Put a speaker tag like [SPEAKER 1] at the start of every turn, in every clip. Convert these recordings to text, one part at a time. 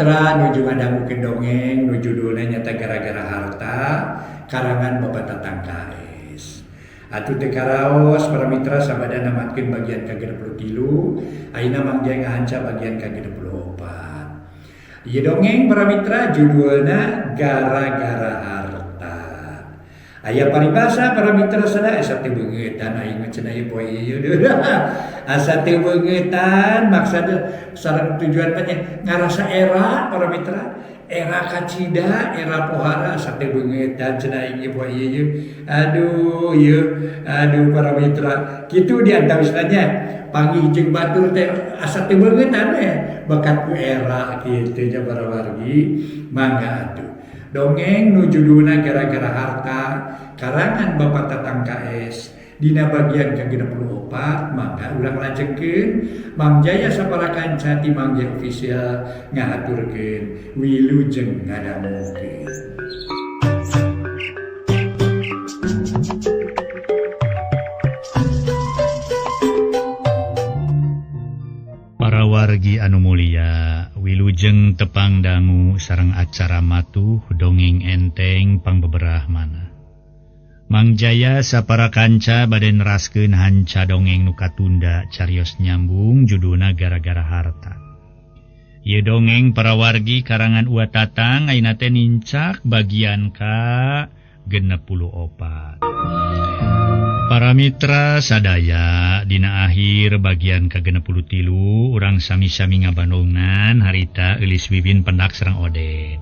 [SPEAKER 1] mitra nuju ngadangukeun dongeng nu judulna nyata gara-gara harta karangan Bapak Tatang KS. Atuh teu karaos para mitra sabada namatkeun bagian ka-63, ayeuna Mang Jaya ngahanca bagian ka-64. Ieu dongeng para mitra judulna gara-gara harta. Aya paribasa para mitra sada asa teu beungeutan aing mah cenah ieu poe ieu. Asa teu beungeutan maksad sareng tujuan mah ngarasa era para mitra, era kacida, era pohara asa teu beungeutan cenah aing ieu poe ieu. Aduh ieu, aduh para mitra. Kitu di antawisna nya panggih jeung batur teh asa teu beungeutan we bakat ku era kitu nya para wargi. Mangga atuh. Dongeng nu judulna gara-gara harta karangan Bapak Tatang KS dina bagian ka-64 mangga urang lajengkeun. Mang Jaya sapara kanca ti Mang Jaya Official ngahaturkeun wilujeng ngadangukeun.
[SPEAKER 2] Para wargi anu mulia, wilujeng tepang dangu sareng acara matuh dongeng enteng pangbeberah mana. Mang Jaya sapara kanca bade neraskeun hanca dongeng nu katunda carios nyambung judulna gara-gara harta. Ieu dongeng para wargi karangan Ua Tatang ayeuna teh nincak bagian ka 64. Para mitra sadaya dina akhir bagian ka-63 urang sami-sami ngabandungan harita Eulis Wiwin pendak sareng Oded.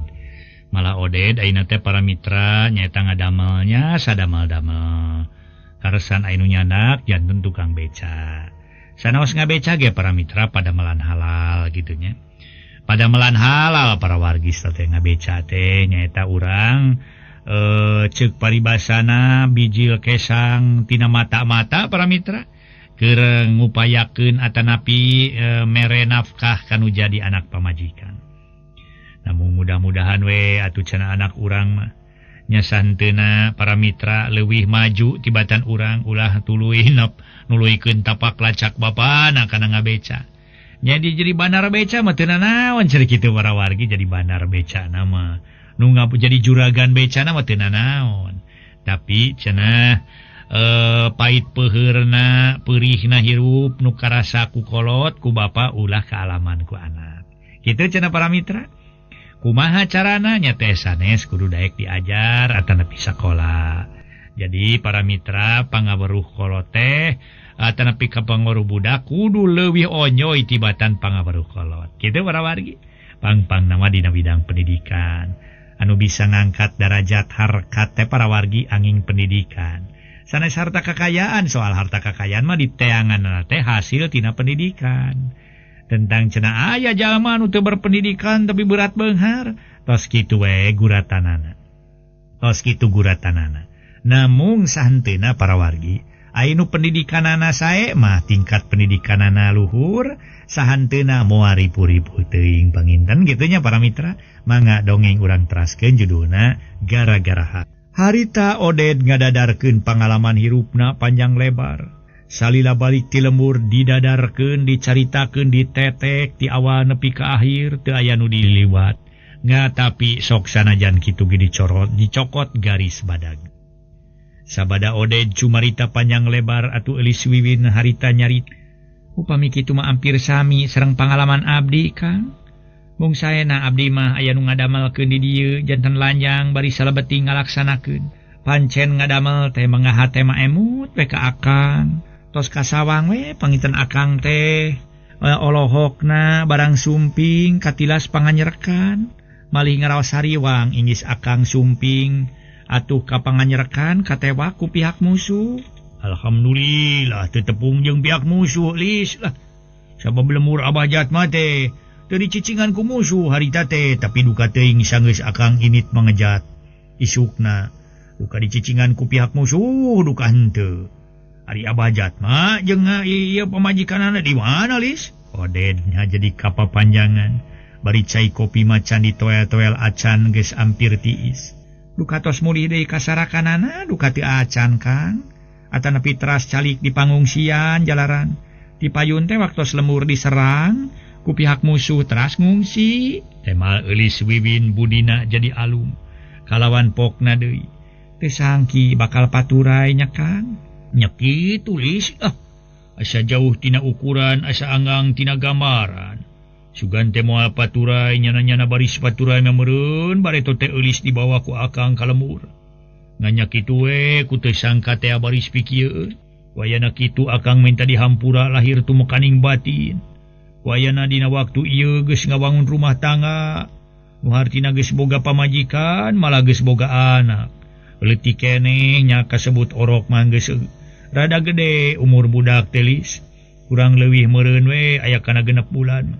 [SPEAKER 2] Malah Oded ayeuna teh para mitra nyaeta ngadamelnya sadamel-damel. Karesan anu nyandak janten tukang beca. Sanaos ngabeca ge para mitra padamelan halal kitu nya. Padamelan halal para wargi teh ngabeca teh nyaeta urang cek paribasana bijil kesang tina mata-mata para mitra keur ngupayakeun atanapi mere nafkah kanu jadi anak pamajikan. Namun mudah-mudahan we atuh cenah anak urang mah nya santeuna para mitra leuwih maju tibatan urang ulah tuluy nuluykeun tapak lacak bapana kana ngabeca. Nya jadi bandar beca mah teu nanaon cenah kitu para wargi jadi bandar beca nama. Nu ngapu jadi juragan beca nama teu nanaon. Tapi cenah pait peuheurna peurihna hirup nu karasa ku kolot ku bapa ulah kaalaman ku anak. Kitu cenah para mitra. Kumaha carana nya teh sanes kudu daek diajar atanapi sakola. Jadi para mitra pangaweruh kolot teh atanapi ka pangaweruh budak kudu leuwih onyoy tibatan pangaweruh kolot. Kitu para wargi. Pang-pang nama dina bidang pendidikan. Anu bisa ngangkat darajat harkat teh para wargi angin pendidikan. Sanes harta kekayaan, soal harta kekayaan mah diteangan teh hasil tina pendidikan. Tentang cenah aya jalma nu teu berpendidikan tapi berat beunghar, tos kitu we guratanana. Tos kitu guratanana. Namung sahenteuna para wargi, aya nu pendidikanana sae mah tingkat pendidikanana luhur, sahenteuna moal ripu-ripu teuing panginten kitu nya para mitra. Mangga dongeng urang teraskeun judulna gara-gara harita Oded ngadadarkeun pangalaman hirupna panjang lebar. Salila balik ti lembur didadarkeun, dicaritakeun, ditetek ti awal nepi ka akhir teu aya nu diliwat. Ngatapi sok sanajan kitu ge dicorot, dicokot garis badag. Sabada Oded cumarita panjang lebar atuh Eulis Wiwin harita nyarita. Upami kitu mah ampir sami sareng pangalaman abdi Kang. Mung saena abdi mah aya nu ngadamelkeun di dieu janten lanjang bari salebeti ngalaksanakeun. Pancen ngadamel teh mangahate mah emut we ka akang. Tos kasawang we panginten akang teh olohok-na barang sumping katilas panganyerekan. Malih ngaraos hariwang inggis akang sumping atuh ka panganyerekan katewak ku pihak musuh. Alhamdulillah teu tepung jeung pihak musuh lis lah. Sabab lemur Abah Jat mah teh teu dicicingan ku musuh harita teh, tapi duka teuing sanggeus akang init mangejat isukna duka dicicingan ku pihak musuh duka henteu. Ari Abah Jat mah jeung ieu pamajikanana di mana lis? Oded nya jadi kapapanjangan bari cai kopi macan ditoel-toel acan geus ampir tiis. Duka tos mulih deui ka sarakanana duka teu acan Kang. Atanapi teras calik di pangungsian jalaran. Di payun teh waktos lemur diserang Ku pihak musuh teras ngungsi. Temal Eulis Wiwin budina jadi alum. Kalawan pokna deui. Teu sangki bakal paturai nya Kang. Nya kitu Lis. Ah, asa jauh tina ukuran, asa anggang tina gambaran. Sugan teh moal paturai nyana-nyana baris paturai mah meureun bareto teh Eulis dibawa ku akang ka lembur. Ngan kitu we ku teu sangka teh baris pikieun. Wayana kitu akang minta dihampura lahir tumekaning batin. Wayana dina waktu ieu geus ngawangun rumah tangga. Nu hartina geus boga pamajikan malah geus boga anak. Leutik keneh nya kasebut orok mah geus rada gede umur budak teh Lis. Kurang leuwih meureun we aya kana 6 bulan.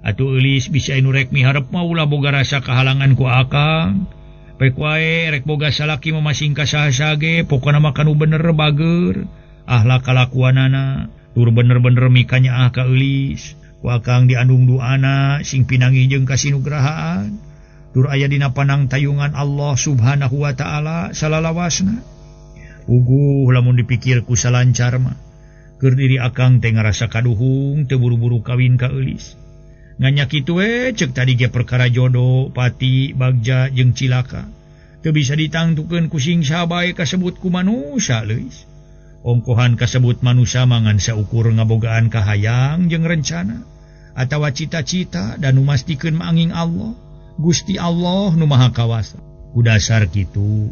[SPEAKER 2] Atuh Eulis bisa anu rek miharep mah ulah boga rasa kahalangan ku akang. Pek wae rek boga salaki mah masing ka saha ge pokona mah kanu bener bager. Ahlak kalakuanana tur bener-bener mikanyaah ka Eulis. Ku akang diandung duana sing pinangi jeung kasinugrahaan. Tur aya dina panang tayungan Allah Subhanahu wa taala salalawasna. Uguh lamun dipikir ku salancar mah. Keur diri akang teh ngarasa kaduhung teu buru-buru kawin ka Eulis. Ngan nya kitu we ceuk tadi ge perkara jodoh, pati, bagja jeung cilaka. Teu bisa ditangtukeun ku sing sabae kasebut ku manusa leuis. Ongkohan kasebut manusa mangan saukur ngabogaan kahayang jeung rencana atawa cita-cita dan nu mastikeun maanging Allah, Gusti Allah nu Maha Kawasa. Ku dasar kitu,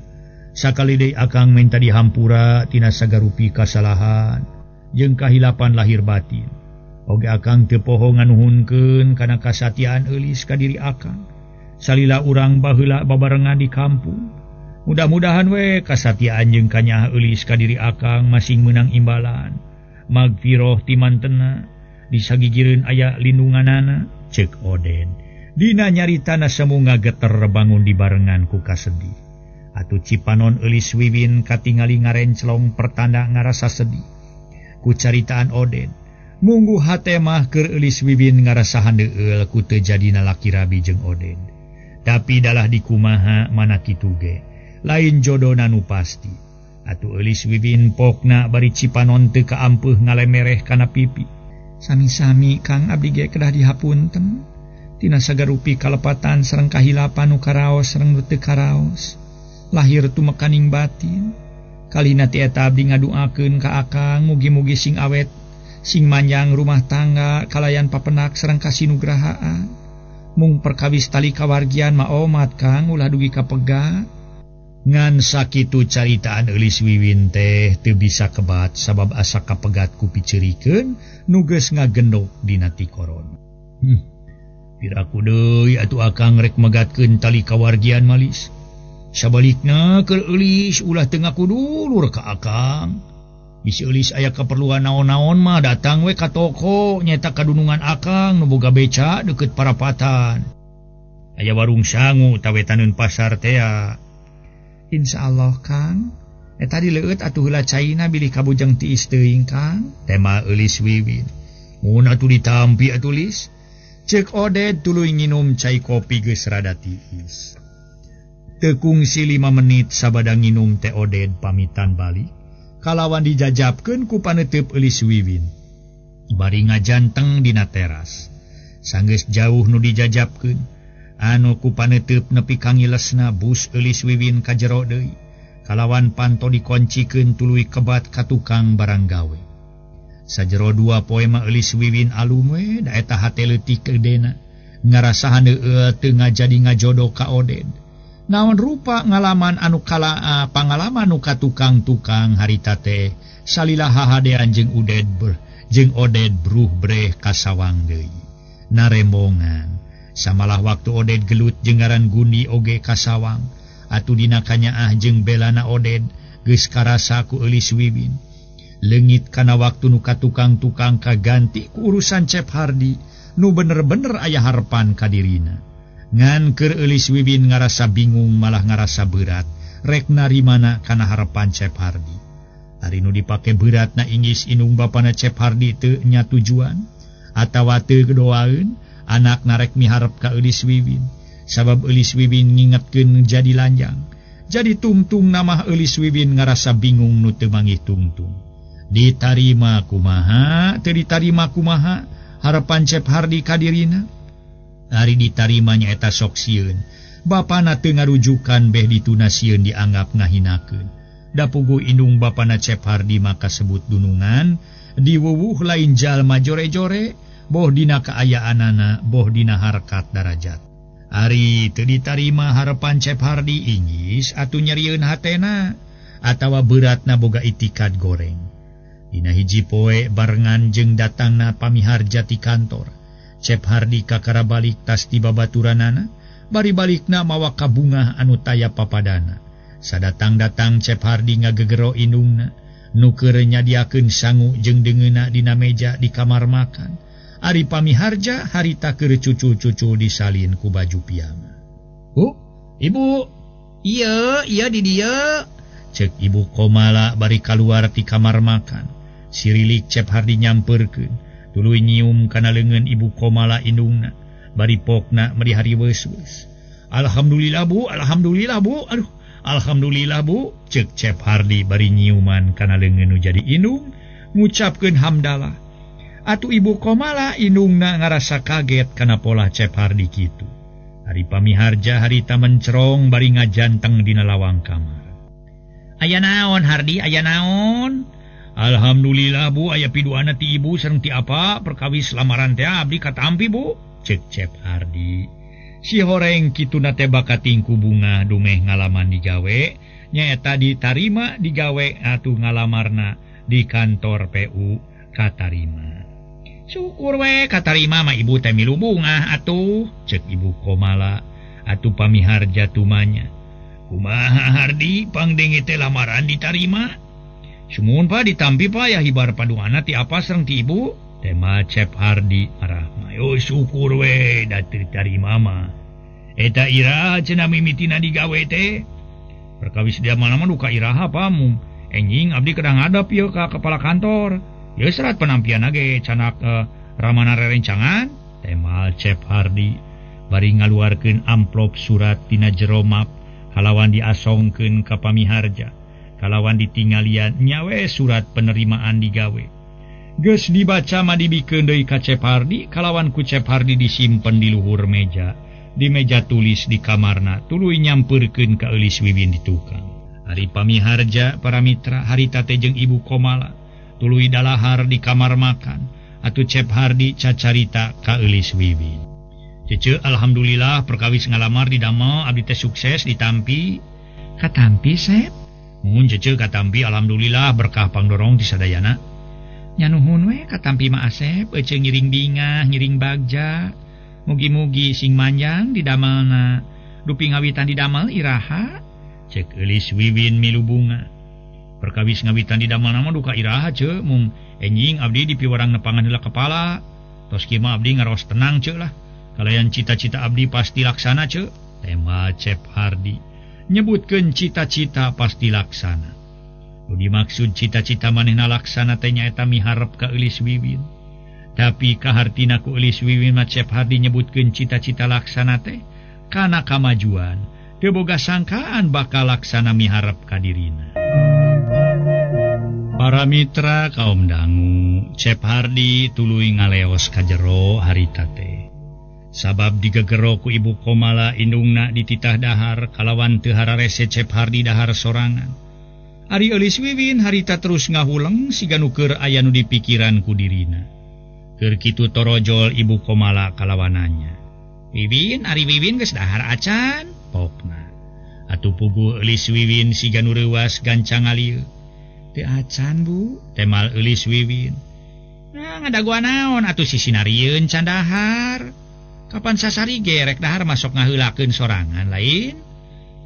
[SPEAKER 2] sakali deui akang minta dihampura tina sagarupi kasalahan jeung kahilapan lahir batin. Oge akang teu poho nganuhunkeun kana kasatiaan Eulis ka diri akang. Salila urang baheula babarengan di kampung. Mudah-mudahan we kasatiaan jeung kanyaah Eulis ka diri akang masing meunang imbalan. Magfiroh ti mantena disagigireun aya lindunganana ceuk Oded. Dina nyaritana semu ngageter bangun dibarengan ku kasedih. Atuh cipanon Eulis Wiwin katingali ngarenclong pertanda ngarasa sedih. Ku caritaan Oded, munggu hate mah keur Eulis Wiwin ngarasa handeueul ku teu jadina laki rabi jeung Oded. Tapi dalah dikumaha mana kitu ge. Lain jodona nu pasti. Atuh Eulis Wiwin pokna bari cipanon teu kaampeuh ngalemereh kana pipi. Sami-sami Kang abdi ge kedah dihapunten. Tina sagarupi kalepatan sareng kahilapan nu karaos sareng nu teu karaos. Lahir tumekaning batin. Kalina ti eta abdi ngaduakeun ka akang mugi-mugi sing awet, sing manjang rumah tangga kalayan papenak sareng kasinugrahaan. Mung perkawis tali kawargian mah omat Kang ulah dugi kapegat. Ngan sakitu caritaan Eulis Wiwin teh teu bisa kebat sabab asa kapegat ku piceurikeun nu geus ngagendok dina tikoron. Piraku deui atuh akang rek megatkeun tali kawargian malis. Sabalikna keur Eulis ulah teu ngaku dulur ka akang. Bisi Eulis aya kaperluan naon-naon mah datang we ka toko nyaeta kadunungan akang nu boga beca deukeut parapatan. Aya warung sangu tawetaneun pasar tea. Insyaallah Kang. Eta dileueut atuh heula caina bilih kabujeng tiis teuing Kang. Tema Eulis Wiwin. Mun atuh ditampi atuh Lis. Ceuk Oded tuluy nginum cai kopi geus rada tiis. Teu kungsi 5 menit sabada nginum teh Oded pamitan balik. Kalawan dijajabkeun ku paneuteub Eulis Wiwin. Bari ngajanteng dina teras. Sanggeus jauh nu dijajabkeun. Anu ku paneuteub nepi ka ngilesna bus Eulis Wiwin ka jero deui. Kalawan panto dikoncikeun tuluy kebat ka tukang barang gawe. Sajero 2 poe mah Eulis Wiwin alum we da eta hate leutik gedena. Ngarasa handeueul teu ngajadi ngajodoh ka Oded. Naon rupa ngalaman anu kalaa pangalaman nu ka tukang-tukang harita teh salila hahadean jeung Uded jeung Oded bruh breh kasawang deui. Narembongan. Samalah waktu Oded gelut jeung ngaran Gundi oge kasawang. Atuh dina kanyaah jeung belana Oded geus karasa ku Eulis Wiwin. Leungit kana waktu nu ka tukang-tukang kaganti ku urusan Cep Hardi nu bener-bener aya harepan ka dirina. Ngan keur Eulis Wiwin ngarasa bingung malah ngarasa berat rek narimana kana harepan Cep Hardi. Ari nu dipake beratna inggis indung bapana Cep Hardi teu nya tujuan atawa teu doaeun anak narek miharep ka Eulis Wiwin. Sabab Eulis Wiwin ngingetkeun jadi lanjang. Jadi tungtung namah Eulis Wiwin ngarasa bingung nu teu manggih tungtung. Ditarima kumaha teu ditarima kumaha Harapan Cep Hardi kadirina ari ditarima nyaeta sok sieun. Bapana teu ngarujukan beh dituna sieun dianggap ngahinakeun. Da puguh indung bapana Cep Hardi maka sebut dunungan diwuwuh lain jalma jore-jore boh dina kaayaanana boh dina harkat darajat. Ari teu ditarima harapan Cep Hardi inggis atuh nyerieun hatena atawa beratna boga itikad goreng. Dina hiji poe barengan jeung datangna pamiharja ti kantor. Cep Hardi kakara balik tas ti babaturanana, bari balikna mawa kabungah anu taya papadana. Sadatang-datang Cep Hardi ngagegero indungna, nu keur nyadiakeun sangu jeung deungeuna dina meja di kamar makan. Ari pamiharja harita keur cucu-cucu disalin ku baju piyama. "Bu, Ibu." "Ieu, ieu di dieu." Cek Ibu Komala bari kaluar ti kamar makan. Sirilik Cep Hardi nyamperkeun, tuluy nyium kana leungeun Ibu Komala indungna, bari pokna meri hariweus-weus. "Alhamdulillah Bu, alhamdulillah Bu. Aduh, alhamdulillah Bu." Cek Cep Hardi bari nyiuman kana leungeun nu jadi indung, ngucapkeun hamdalah. Atuh Ibu Komala indungna ngarasa kaget kana polah Cep Hardi kitu. Ari pamiharja harita mencerong bari ngajanteng dina lawang kamar. "Aya naon Hardi, aya naon?" "Alhamdulillah Bu, aya piduana ti ibu sareng ti apa perkawis lamaran teh abdi katampi Bu." Cek Cep Hardi. Si horeng kituna teh bakating ku bunga dumeh ngalaman digawe, nyaeta ditarima digawe atuh ngalamarna di kantor PU katarima. "Syukur we katarima mah ibu teh milu bungah atuh." Cek Ibu Komala. Atuh pamiharja tumanya. "Kumaha Hardi, pangdenge teh lamaran ditarima?" "Sumuhun Pak, ditampi Pak, ya hibar paduana ti apa sareng ti ibu." Tema Cep Hardi marah. "Yo syukur we da ditarima mah. Eta iraha cenah mimitina digawe teh?" "Perkawis dia mana mah duka iraha Pak, mung enjing abdi kedah ngadep ieu ka kepala kantor. Ieu serat penampian ge canak ramana rerencangan." Temal Cep Hardi bari ngaluarkeun amplop surat tina jero map kalawan diasongkeun ka pamiharja. Kalawan ditinggalian nyawe surat penerimaan digawe. Geus dibaca mah dibikeun deui ka Cep Hardi, kalawan ku Cep Hardi disimpen di luhur meja. Di meja tulis di kamarna, tuluy nyampeurkeun ka Eulis Wiwin di tukang. Ari pamiharja para mitra harita teh jeung Ibu Komala tuluy dalahar di kamar makan. Atuh Cep Hardi cacarita ka Eulis Wiwin. "Cece, alhamdulillah perkawis ngalamar di damel abdi teh sukses ditampi." "Katampi Sep?" "Mun Cece katampi alhamdulillah berkah pangdorong ti sadayana." "Nya nuhun we katampi mah Asep, ece ngiring bingah, ngiring bagja. Mugi-mugi sing manjang di damelna. Dupi ngawitan di damel iraha?" Cek Eulis Wiwin milu bunga. "Perkawis ngawitan di damelna mah duka iraha ce, mung enjing abdi dipiwarang nepangan heula kepala. Tos kieu mah abdi ngaros tenang ce lah. Kalayan cita-cita abdi pasti laksana ce." Tema Cep Hardi nyebutkeun cita-cita pasti laksana. Nu dimaksud cita-cita manehna laksana teh nyaeta miharep ka Eulis Wiwin. Tapi kahartina ku Eulis Wiwin mah Cep Hardi nyebutkeun cita-cita laksana teh kana kamajuan. Teu boga sangkaan bakal laksana miharep ka dirina. Para mitra kaum dangu, Cep Hardi tuluy ngaleos ka jero harita teh. Sabab digegero ku Ibu Komala indungna dititah dahar kalawan teu hararese Cep Hardi dahar sorangan. Ari Eulis Wiwin harita terus ngahuleng siga nu keur aya nu dipikiran ku dirina. Keur kitu torojol Ibu Komala kalawananya. "Wiwin, ari Wiwin geus dahar acan?" Pokna. Atuh puguh Eulis Wiwin siga nu reuwas gancang ngalieu. "Teu acan Bu," temal Eulis Wiwin. "Nah, ngadagoan naon atuh sisinarieun can dahar. Kapan sasari gerek dahar masuk ngaheulakeun sorangan lain.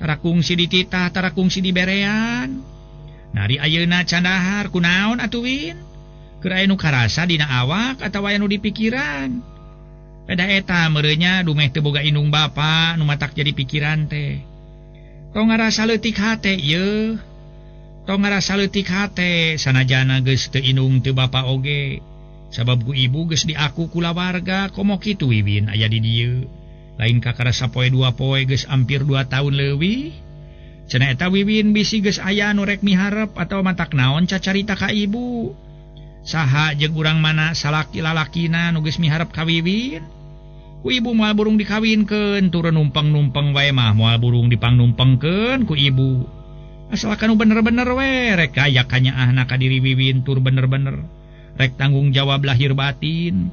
[SPEAKER 2] Tara kungsi dititah, tara kungsi diberean. Nari ayeuna can dahar kunaon atuh Win? Keur aya nu karasa dina awak atawa aya nu dipikiran? Peda eta meureunya dumeh teu boga indung bapa nu matak jadi pikiran teh. Tong ngarasa leutik hate ieu. Tong ngarasa leutik hate sanajana geus teu indung teu bapa oge. Sabab ku ibu geus diaku kulawarga komo kitu Wiwin aya di dieu. Lain kakara sapoe dua poe geus hampir 2 tahun leuwih. Cenah eta Wiwin bisi geus aya nu rek miharep atawa matak naon cacarita ka ibu. Saha jeung urang mana salaki lalakina nu geus miharep ka Wiwin? Ku ibu moal burung dikawinkeun, turun numpeng-numpeng wae mah moal burung dipangnumpengkeun ku ibu. Asalkan nu bener-bener we rek aya kanyaahna ka diri Wiwin tur bener-bener rek tanggung jawab lahir batin.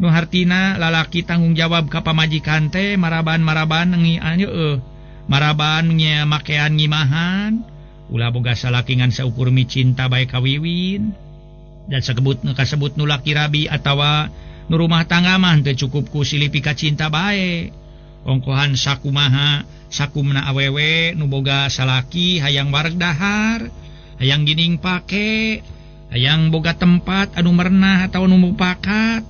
[SPEAKER 2] Nu hartina lalaki tanggung jawab ka pamajikan teh maraban-maraban maraban nya makean ngimahan. Ulah boga salaki ngan saukur micinta bae ka Wiwin. Dan sakebut nu kasebut nu laki rabi atawa nu rumah tangga mah teu cukup ku silipi ka cinta bae. Ongkohan sakumaha sakumna awewe nu boga salaki hayang wareg dahar, hayang gining pake, hayang boga tempat anu merenah atawa nu mupakat.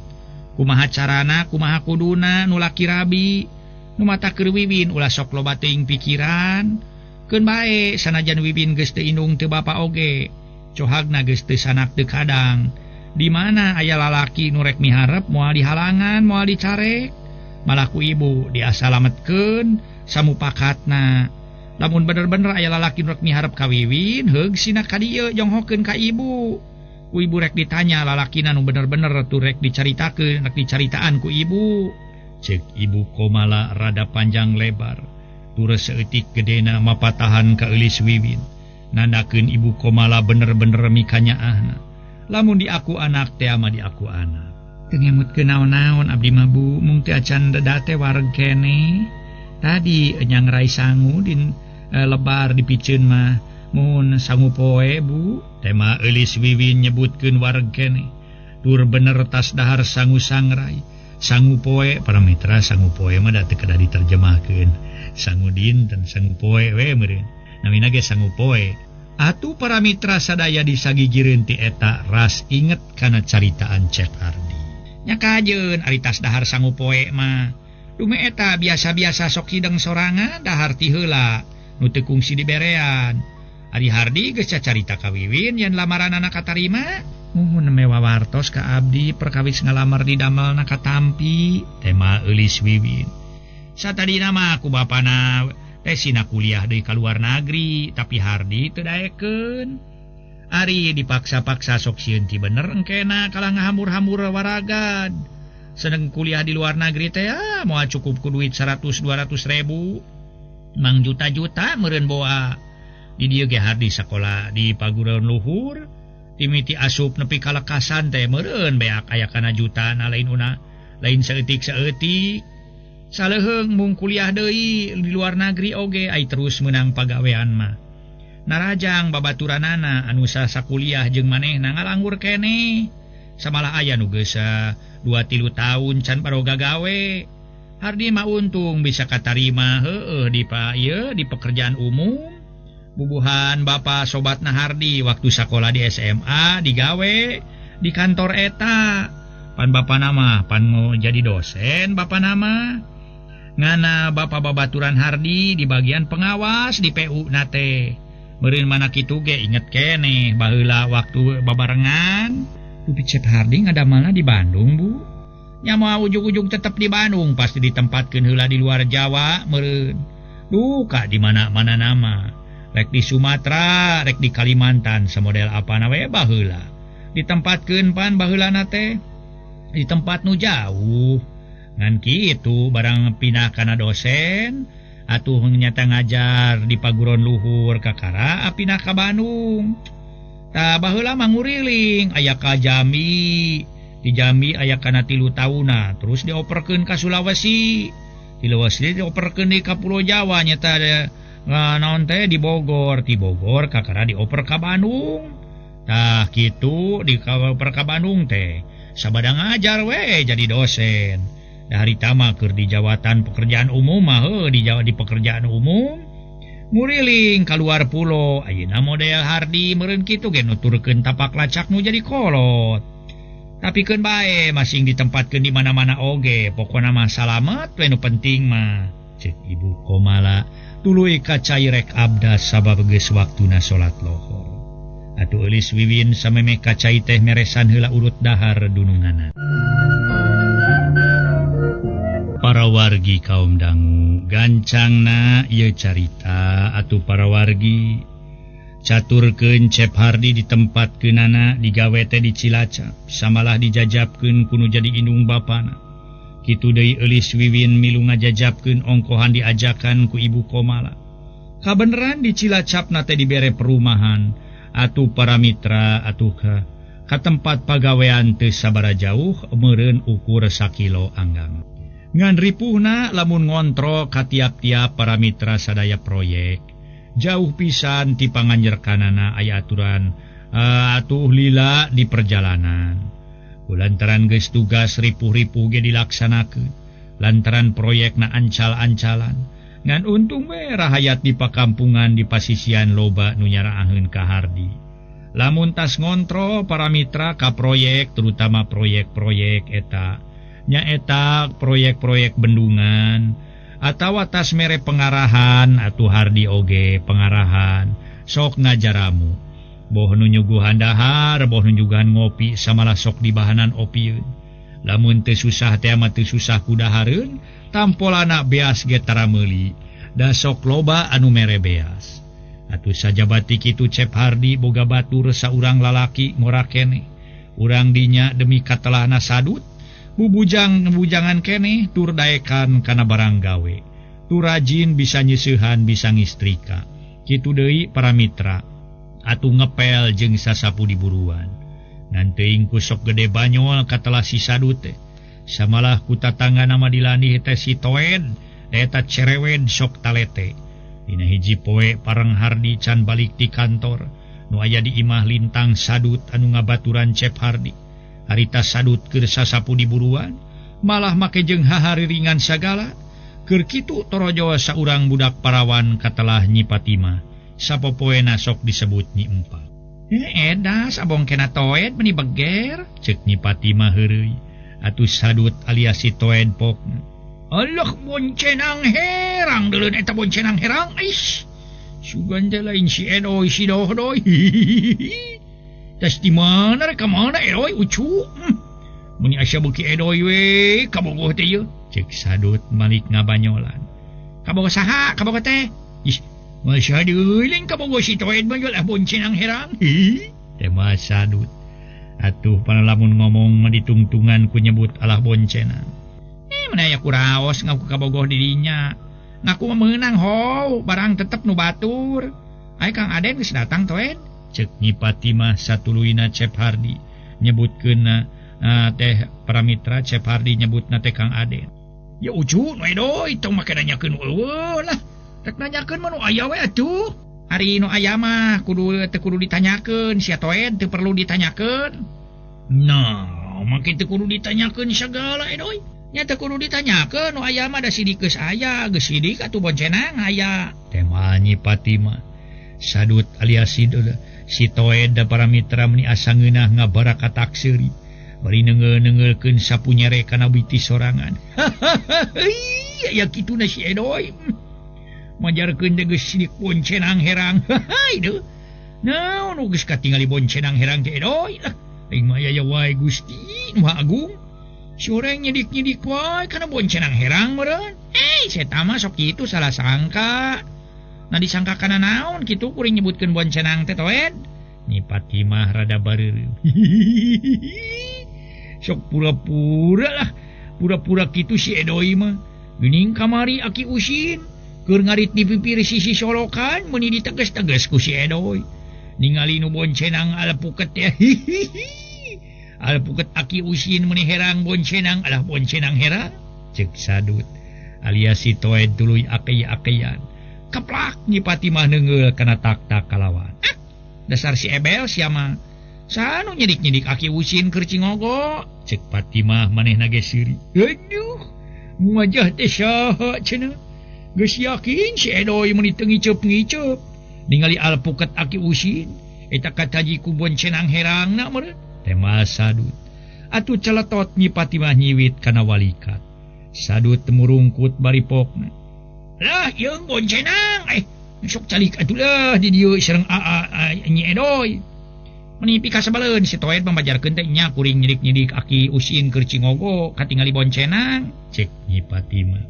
[SPEAKER 2] Kumaha carana, kumaha kuduna nu laki rabi, nu mata keur Wiwin ulah sok loba teuing pikiran. Keun bae sanajan Wiwin geus teu indung teu bapa oge, cohagna geus teu sanak teu kadang. Di mana aya lalaki nu rek miharep moal dihalangan, moal dicarek. Malah ku ibu diasalametkeun samupakatna. Lamun bener-bener aya lalaki nu rek miharep ka Wiwin, heug sina ka dieu jonghokeun ka ibu. Ku ibu rek ditanya lalakina nu bener-bener tu rek dicaritakeun, rek dicaritaan ku ibu. Cek ibu Komala rada panjang lebar, tur saeutik gedena mapatahan ka Eulis Wiwin. Nandakeun ibu Komala bener-bener mikanyaahna. Lamun diaku anak teh mah diaku anak. Teu ngemutkeun naon-naon abdi mah Bu, mung teu acan deda teh wareg keneh. Tadi nyangrai sangu din lebar dipiceun mah mun sangu poe Bu. Tema Eulis Wiwin nyebutkeun wareg keneh. Tur bener tas dahar sangu sangrai. Sangu poe para mitra sangu poe mah da teu kedah diterjemahkeun. Sangu dinten sangu poe we meureun. Namina ge sangu poe. Atuh para mitra sadaya disagigireun ti eta ras inget kana caritaan Cep Hardi. Nya kajeun ari tas dahar sangu poe mah. Dume eta biasa-biasa sok hideng sorangan dahar ti heula nu teu kungsi diberean. Ari Hardi geus cacarita ka Wiwin yen lamaranana katarima. Muhun mewa wartos ka abdi perkawis ngalamar di damelna katampi. Tema Eulis Wiwin. Satadina mah ku bapana teh sina kuliah deui ka luar nagri, tapi Hardi teu daekeun. Ari dipaksa-paksa sok sieun ti bener engkena kalah ngahambur-hambur waragad. Seneng kuliah di luar nagri teh moal cukup ku duit 100-200 ribu. Mang juta-juta meureun boa. Di dieu ge Hardi sakola di paguron luhur, timiti asup nepi ka lekasan teh meureun beak aya kana juta na lain una, lain saeutik-saeutik. Saleuheung mung kuliah deui di luar nagri oge ai terus meunang pagawean mah. Narajang babaturanana anu sakuliah jeung manehna ngalanggur keneh. Samalah aya nu geus 2-3 tahun can baroga gawe. Hardi mah untung bisa katarima heueuh di pa ieu di pekerjaan umum. Bubuhan bapa sobatna Hardi waktu sakola di SMA digawe di kantor eta. Pan bapana mah pan mau jadi dosen bapana mah. Ngana bapa babaturan Hardi di bagian pengawas di PU nate. Meureun mana kitu ge inget keneh baheula waktu babarengan. Dupi Cep Hardi ngadamelna di Bandung Bu. Nya moal ujug-ujug tetep di Bandung pasti ditempatkeun heula di luar Jawa meureun. Duka di mana-mana nama. Rek di Sumatera, rek di Kalimantan samodel apana we baheula. Ditempatkeun pan baheulana teh di tempat nu jauh. Ngan kitu barang pindah kana dosen atuh nyata ngajar di paguron luhur kakara pindah ka Bandung. Tah baheula mah nguriling aya ka Jambi, di Jambi aya kana 3 taunna terus dioperkeun ka Sulawesi. Di Sulawesi dioperkeun di ka Pulau Jawa nyata naon teh di Bogor, di Bogor kakara dioper ka Bandung. Tah kitu dioper ka Bandung teh sabada ngajar we jadi dosen. Dari tama keur di jawatan pekerjaan umum mah heuh di Jawa di pekerjaan umum nguriling kaluar pulo ayeuna model Hardi meureun kitu ge nuturkeun tapak lacak nu jadi kolot. Tapi keun bae masing ditempatkeun di mana-mana oge pokona mah salamet we nu penting mah. Cek ibu Komala tuluy ka cai rek abdas sabab geus waktuna salat lohor. Atuh Eulis Wiwin samemeh ka cai teh meresan heula urut dahar dununganna. Para wargi kaum dangu gancangna ieu carita atuh para wargi Caturkeun Cep Hardi di tempat keunana digawe teh di Cilacap, samalah dijajabkeun kuno jadi indung bapana. Kitu deui Eulis Wiwin milu ngajajabkeun ongkohan diajakan ku Ibu Komala. Kabeneran di Cilacap na teh dibere perumahan atuh para mitra atuh ka tempat pagawean teu sabara jauh meureun ukur sakilo anggang. Ngan ripuhna lamun ngontrol ka tiap-tiap para mitra sadaya proyek. Jauh pisan ti panganjerkanana aya aturan atuh lila di perjalanan. Lantaran geus tugas ripuh-ripuh ge dilaksanakeun. Lantaran proyekna ancal-ancalan. Ngan untung we rahayat di pakampungan di pasisian loba nu nyaraaheun ka Hardi. Lamun tas ngontrol para mitra ka proyek terutama proyek-proyek eta nyaeta proyek-proyek bendungan atawa tas mere pengarahan atuh Hardi oge pengarahan sok ngajaramu. Boh nu nyuguhan dahar, boh nu nyuguhan ngopi samalah sok dibahanan opieun. Lamun teu susah teh mah teu susah ku dahareun, tampolana beas ge tara meuli, da sok loba anu mere beas. Atuh sajabati kitu Cep Hardi boga batur saurang lalaki ngora keneh. Urang dinya demi katelahna sadut, bubujang-bujangan keneh tur daekan kana barang gawe. Tur rajin bisa nyeusehan bisa ngistrika. Kitu deui para mitra. Atuh ngepel jeung sasapu di buruan. Ngan teuing ku sok gede banyol katelah si sadut teh. Samalah ku tatanggana mah dilandih teh si Toed, eta cerewed sok talete. Dina hiji poe pareng Hardi can balik ti kantor, nu aya di imah lintang sadut anu ngabaturan Cep Hardi. Harita sadut keur sasapu di buruan, malah make jeung hahariringan sagala. Keur kitu torojo saurang budak parawan katelah Nyi Fatimah. Sapopoena sok disebut Nyi Empat. Edas abong kena Toed meni beger, ceuk Nyi Fatimah heureuy. Atuh sadut alias si Toed pokna. Allah boncenang herang deuleun eta boncenang herang ish. Sugan teh lain si Edoy si Dohdoy. Tas di mana rek ka mana Edoy ucu. Mun asa beuki Edoy we kabogoh teh ieu. Ceuk sadut malik ngabanyolan. Kabogoh saha kabogoh teh? Ih, masa deui lain kabogoh si Toed mah lah boncenang herang. Teh mah sadut. Atuh panalamun ngomong mah ditungtungan ku nyebut alah boncenang. Mana aya kuraos ngaku kabogoh dirinya. Ngaku mah meunang ho, barang tetep nu batur. Ai Kang Aden geus datang Toed. Ceuk Nyi Fatimah satuluyna Cep Hardi nyebutkeunna teh para mitra Cep Hardi nyebutna teh Kang Aden. Ya ucu nu edoy tong make nanyakeun eueuh lah. Rek nanyakeun mah nu aya we atuh. Ari nu aya mah kudu teu kudu ditanyakeun, sia Toed teu perlu ditanyakeun. Nah, make teu kudu ditanyakeun sagala edoy. Nya teu kudu ditanyakeun nu aya mah da sidik geus aya, geus sidik atuh boncenang aya. Teh mah Nyi Fatimah sadut alias si Toed da para mitra meni asa ngeunah ngabarakatak seuri. Bari neungeul-neungeulkeun sapu nyere kana biti sorangan. Aya kituna si Edoy. Majarkeun teh geus sidik boncenang herang. Hai deuh. Naon nu geus katingali boncenang herang teh Edoy lah. Aing mah aya wae Gusti Nu Maha Agung. Sureng nyidik-nyidik wae kana boncenang herang meureun. Eta mah sok kitu salah sangka. Nah disangka kana naon kitu kuring nyebutkeun boncenang teh Toed. Nyi Fatimah rada bareureum. Sok pura-pura lah. Pura-pura kitu si Edoy mah. Geuning kamari Aki Usin keur ngarit di pipir sisi solokan meuni diteges-teges ku si Edoy. Ningali nu boncenang alpuket teh. Alpuket Aki Usin meuni herang boncenang alah boncenang herang. Ceuk sadut alias si Toed tuluy akei-akeian. Keplak Nyi Fatimah neungeul kana tak-tak kalawan. Ah, dasar si Ebel sia mah. Sanu nyidik-nyidik Aki Usin keur cingogo. Ceuk Fatimah manehna ge seuri. Aduh, wajah teh saha cenah. Geus yakin si Edoy meuni teu ngiceup-ngiceup. Ningali alpuket Aki Usin eta kataji ku boncenang herangna meureun. Teh mah sadut. Atuh celetot Nyi Fatimah nyiwit kana walikat. Sadut murungkut bari pokna. Lah yeung boncenang sok calik atuh lah di dieu sareng Nyi Edoy. Meni pikasebeleun si Toed mamajarkeun teh nya kuring nyidik-nyidik Aki Usin keur cingogo katingali boncenang. Cek Nyi Fatimah.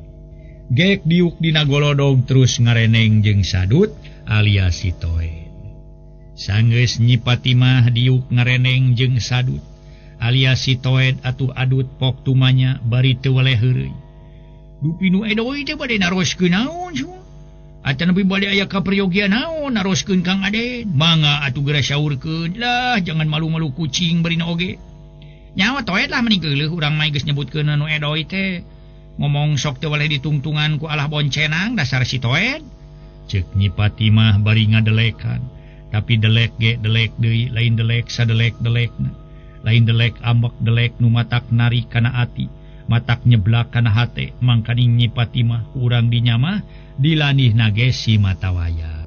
[SPEAKER 2] Gek diuk dina golodog terus ngareneng jeung sadut alias si Toed. Sanggeus Nyi Fatimah diuk ngareneng jeung Sadut alias si Toed atuh adut pok tumanya bari teu weleh heureuy. Dupi nu edoy teh bade naroskeun naon sun? Atanapi bade aya kaperyogian naon naroskeun Kang Aden? Mangga atuh geura saurkeun lah, jangan malu-malu kucing barina oge. Nyawa Toed lah meni geuleuh urang mah geus nyebutkeun nu edoy teh. Ngomong sok teu weleh ditungtungan ku alah boncenang dasar si Toed. Ceuk Nyi Fatimah bari ngadelekan, tapi delek ge delek deui, lain delek sadelek-delekna. Lain delek ambek delek nu matak narik kana ati, matak nyeblak kana hate, mangkaning Nyi Fatimah urang dinya mah dilanihna ge si mata waya.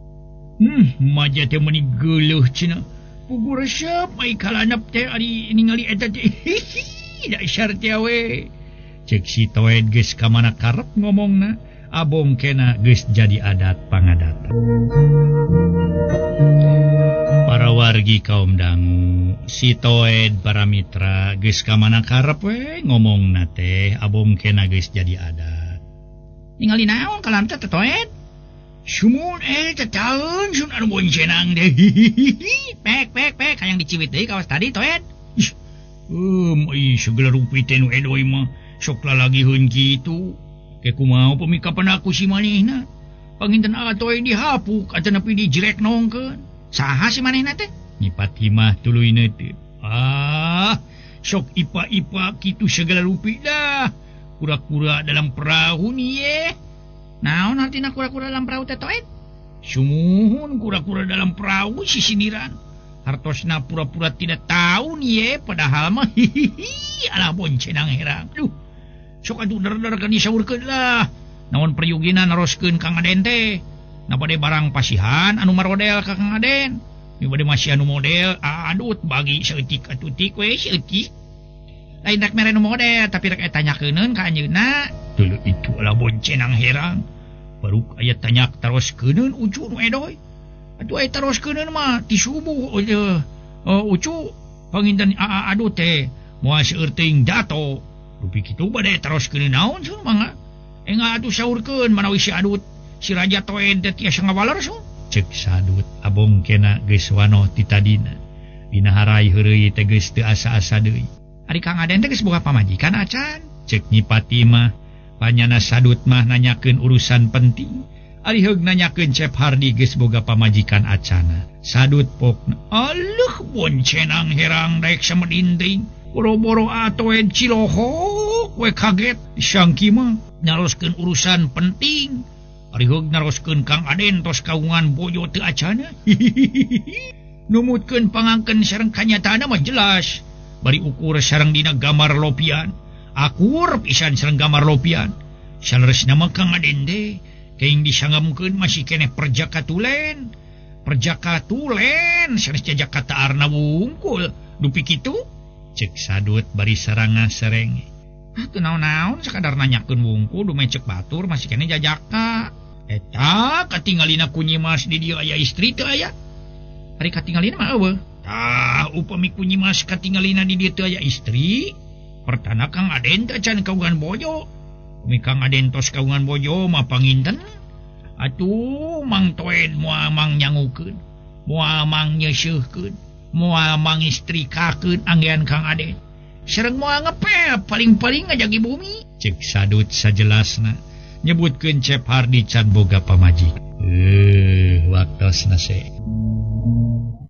[SPEAKER 2] Maja teh meuni geuleuh cenah. Puguh resep ai kalanep teh ari ningali eta teh. Dasar teh we. Cek si Toed geus ka mana karep ngomongna, abong kena geus jadi adat pangadatan. Para wargi kaum dangu, si Toed para mitra geus ka mana karep we ngomongna teh abong kena geus jadi adat. Ningali naon kalam teh Toed? Sumun tetaun sun anu boncenang deh. Pek pek pek hayang diciwit deui kawas tadi Toed. Ih, segala rupi teh nu edoy mah sok lalagiheun kitu. Ke kumaha pamikapan aku si manehna? Panginten atoy dihapuk atanapi dijrek nongkeun. Saha si manehna teh? Nyi Fatimah tuluy neuteut. Ah, sok ipa-ipa kitu segala rupi dah. Kura-kura dalam perahu nih ye. Naon artina kura-kura dalam perahu teh Toed? Sumuhun kura-kura dalam perahu sisindiran. Hartosna pura-pura tidak tahu nih ye, padahal mah hihihi alah boncenang herang. Duh. Sok atuh der-der kan disaurkeun lah. Naon prayogina naroskeun Kang Aden teh. Na bade barang pasihan anu marodel ka Kang Aden. Mi bade masih anu model adut bagi saeutik atutik we saeutik. Lain rek mere nu model tapi rek tanyakeun ka anjeunna. Tuluy itu alah boncenang herang. Baru aya tanyak taroskeun ucu nu edoy. Atuh aya taroskeun mah ti subuh ucu panginten adut teh moal seueur teuing dato. Rupi kitu bade taroskeun naon sun mangga. Enga atuh saurkeun manawi si adut si Raja Toed teh tiasa ngawaler sun. Ceuk Sadut abong kena geus wanoh ti tadina. Dina harai heureuy teh geus teu asa-asa deui. Ari Kang Aden teh geus boga pamajikan acan. Ceuk Nyi Fatimah panyana Sadut mah nanyakeun urusan penting. Ari heug nanyakeun Cep Hardi geus boga pamajikan acana. Sadut pokna aluh boncenang herang daek samedinting. Boro-boro atoed cilohok we kaget sangki mah naroskeun urusan penting. Ari heug naroskeun Kang Aden tos kagungan bojo teu acana. Numutkeun pangangkeun sareng kanyataanna mah jelas. Bari ukur sareng dina gambar lopian. Akur pisan sareng gambar lopian. Saleresna mah Kang Aden teh keing disangemkeun masih keneh perjaka tulen. Perjaka tulen sanes jajaka taarna wungkul. Dupi kitu? Cek Sadut bari sarangah serenge. Ah teu naon-naon sakadar nanyakeun wungkul dumeh cek batur masih keneh jajaka. Eta katingalina ku Nyi Mas di dieu aya istri teu aya? Ari katingalina mah eueuh. Tah upami ku Nyi Mas katingalina di dieu teu aya istri, pertana Kang Aden teh can kagungan bojo. Upami Kang Aden tos kagungan bojo mah panginten atuh Mang Toed moal mang nyangukeun, moal mang nyeuseuhkeun, moal mangistrikakeun anggean Kang Aden. Sareng moal ngepel paling-paling ngajagi bumi. Ceuk Sadut sajelasna nyebutkeun Cep Hardi can boga pamajikan. Waktosna se.